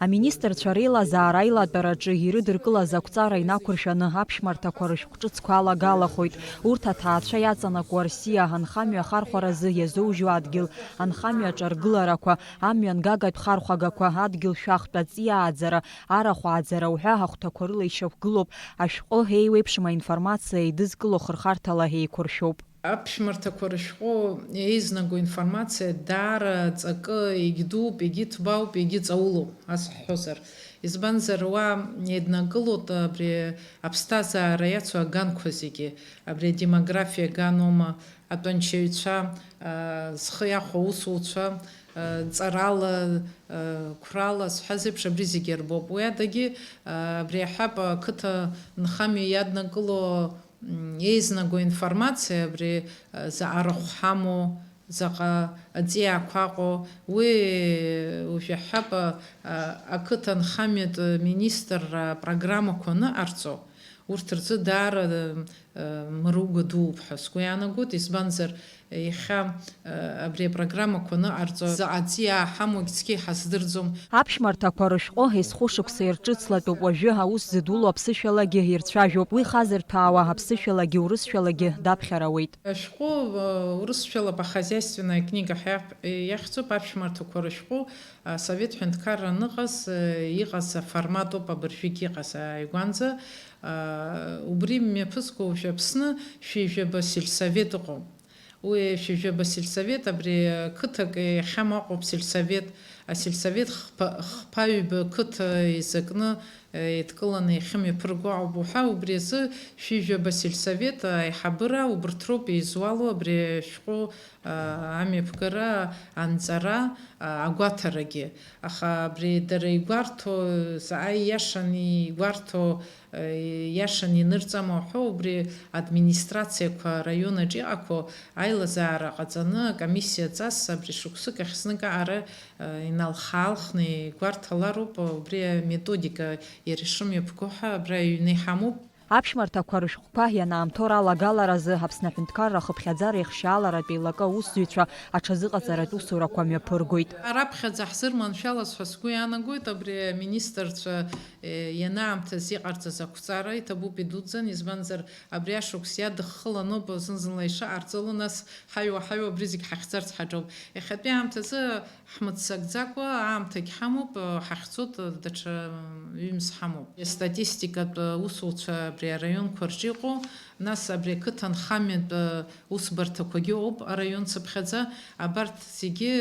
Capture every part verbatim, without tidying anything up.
Аминистрцәа реилазаара аилатәараҿы ирыдыркылаз ақәҵара инақәыршәаны аԥшәмарҭақәа рышәҟәҿыцқәа алагалахоит. Урҭ аҭаацәа иаҵанакуа рсиа анхамҩа ахархәаразы иазоужьуа адгьыл, анхамҩаҿы аргыларақәа, амҩан гагатә хархәагақәа, адгьыл шәахтә аҵиааӡара, арахә ааӡара уҳәа ахәҭақәа рыла ишьақәгылоуп. Ашәҟәы еиуеиԥшым аинформациа еидызкыло хырхарҭала еиқәыршәоуп. Аԥшәмарҭақәа рышәҟәы еизнаго информациа даара ҵакы, егьдууп, егьыҭбаауп, егьыҵаулоуп, ас ҳҳәозар. Избанзар, уа еиднакылоит абри аԥсҭазаара иацу аганқәа зегьы, абри адемографиа аганоума, атәанчаҩцәа, а, зхы иахәо аусуцәа, а, ҵарала, а, қәрала, зҳәаз еиԥш, абри зегьы ирбоуп. Уи адагьы, а, абри аҳәап, ақыҭа нхамҩа иаднакыло, м, еизнаго информациа, абри, а, заҟа рахә ҳамоу, заҟа аҵиаақәа аҟоу, уи, уажә иаҳҳәап, а, ақыҭа нхамҩатә министрра программақәа аныҟарҵо, урҭ рзы даара, а, мыруга дууп ҳәа сгәы иаанагоит, избанзар, иахьа, а, абри апрограммақәа аныҟарҵо, заҟа ҵиаа ҳамоугь цқьа иҳаздырӡом. Аԥшәмарҭақәа рышәҟәы ес-хәышықәса ирҿыцлатәуп, уажәы аус зыдуло аԥсышәалагьы ирцәажәоуп, уи хазырҭәаауа аԥсышәалагьы урысшәалагьы даԥхьарауеит. Ашәҟәы, а, урысшәала по хозяйственная книга ҳәа иахьӡуп, аԥшәмарҭақәа рышәҟәы, а, Совет ҳәынҭқарра аныҟаз, а, иҟаз аформатоуп абыржәгьы иҟаз ааигәанӡа. А, убри мҩаԥысго уажә Аԥсны шәи жәаба сельсовет ыҟоуп. Уи шәи жәаба сельсовет абри қыҭак иахьам аҟоуп сельсовет. Асельсовет хԥа-, хԥа-ҩба қыҭа изакны, а, еидкыланы иахьымҩаԥырго ауп уҳәа, убри азы шәи жәаба сельсовет аиҳабыра убырҭ роуп еизуало абри ашәҟәы, а, амҩаԥгара, анҵара, а, агәаҭарагьы. Аха абри дара игәарҭо, заҟа ииашаны игәарҭо, а, ииашаны инырҵама уҳәо, убри администрациақәа, араион аҿы иҟақәоу аилазаара ҟаҵаны, акомиссиа ҵас абри шықәсык ахь знык аҟара, а, иналхаалхны игәарҭалароуп, убри аметодика иара ишымҩаԥго ҳәа абра аҩны иҳамоуп. Аԥшәмарҭақәа рышәҟәқәа ианаамҭоу ралагаларазы Аԥсны аҳәынҭқарра ахыԥхьаӡара ихшьааларатә еилакы аусзуҩцәа аҽазыҟаҵаратә усурақәа мҩаԥыргоит. Раԥхьаӡа ҳзырманшәалаз ҳәа сгәы иаанагоит, абри аминистрцәа, е, ианаамҭаз иҟарҵаз ақәҵара иҭабуп идуӡӡан, избанзар, абри ашықәс иадыххыланоуп зны-зынла ишыҟарҵало, нас ҳаҩуа-ҳаҩуа абри зегь ҳахьӡарц ҳаҿоуп. Иахьатәи аамҭазы ҳмыццакӡакәа аамҭагь ҳамоуп, ҳахьцоит, даҽа ҩымз ҳамоуп. Астатистикатә усуцәа абри араионқәа рҿы иҟоу, нас абри ақыҭа нхамҩатә усбарҭақәагьы ыҟоуп араион цыԥхьаӡа. Абарҭ зегьы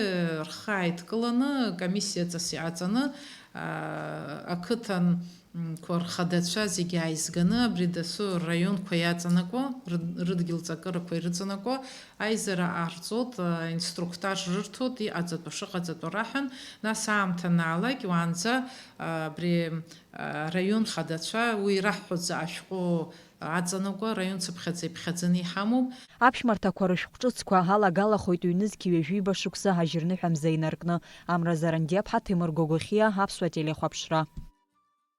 рхы ааидкыланы, комиссиаҵас иҟаҵаны, аа, ақыҭан- қәа рхадацәа зегьы ааизганы, абри дасу рраионқәа иаҵанакуа, рыд-, рыдгьыл ҵакырақәа ирыҵанакуа аизара ҟарҵоит, а, инструктаж рырҭоит, иҟаҵатәу шыҟаҵатәу раҳәан, нас аамҭа анаалак, уаанӡа, а, абри, а, араион хадацәа, уи ираҳҳәоит заҟа шәҟәы аҵанакуа, араион цыԥхьаӡа иԥхьаӡаны иҳамоуп. Аԥшәмарҭақәа рышәҟәҿыцқәа алагалахоит ҩнызқь ҩажәи ҩба шықәса ажьырныҳәа мза инаркны. Амра Зарандиаԥҳа, Ҭемыр Гогохиа, Аԥсуа телехәаԥшра.